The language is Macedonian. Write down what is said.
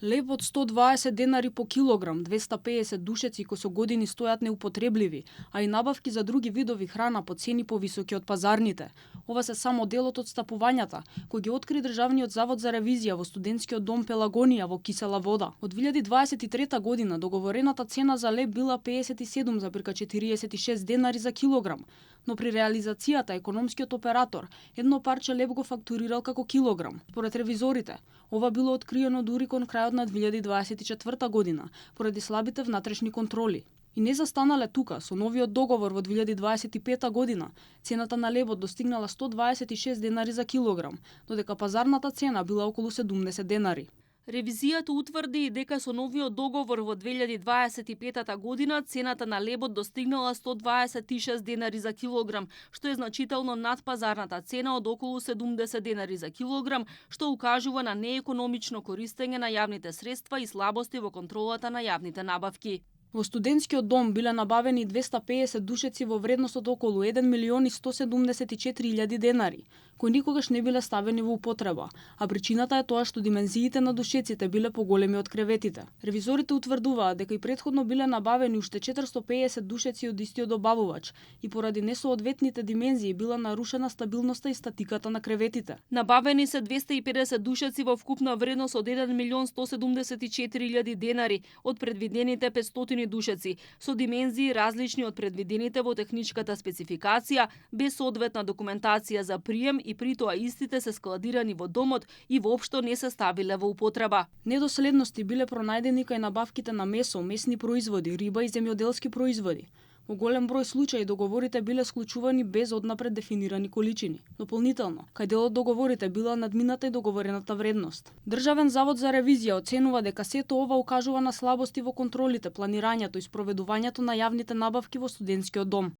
Леб од 120 денари по килограм, 250 душеци кои со години стојат неупотребливи, а и набавки за други видови храна по цени повисоки од пазарните. Ова се само дел од отстапувањата кои ги откри Државниот завод за ревизија во студентскиот дом Пелагонија во Кисела Вода. Од 2023 година договорената цена за леб била 57,46 денари за килограм, но при реализацијата економскиот оператор едно парче леб го фактурирал како килограм. Според ревизорите, ова било откриено дури кон крајот на 2024 година, поради слабите внатрешни контроли. И не застанале тука, со новиот договор во 2025 година, цената на лебот достигнала 126 денари за килограм, додека пазарната цена била околу 70 денари. Ревизијата утврди и дека со новиот договор во 2025 година цената на лебот достигнала 126 денари за килограм, што е значително над пазарната цена од околу 70 денари за килограм, што укажува на неекономично користење на јавните средства и слабости во контролата на јавните набавки. Во студентскиот дом биле набавени 250 душеци во вредност од околу 1.174.000 денари, кои никогаш не биле ставени во употреба, а причината е тоа што димензиите на душеците биле поголеми од креветите. Ревизорите утврдуваат дека и претходно биле набавени уште 450 душеци од истиот добавувач и поради несоодветните димензии била нарушена стабилноста и статиката на креветите. Набавени се 250 душеци во вкупна вредност од 1.174.000 денари од предвидените 500 душеци, со димензии различни од предвидените во техничката спецификација, без соодветна документација за прием и при тоа истите се складирани во домот и воопшто не се ставиле во употреба. Недоследности биле пронајдени кај набавките на месо, месни производи, риба и земјоделски производи. Во голем број случаи договорите биле склучувани без однапред дефинирани количини. Дополнително, кај дел од договорите била надмината и договорената вредност. Државен завод за ревизија оценува дека сето ова укажува на слабости во контролите, планирањето и спроведувањето на јавните набавки во студентскиот дом.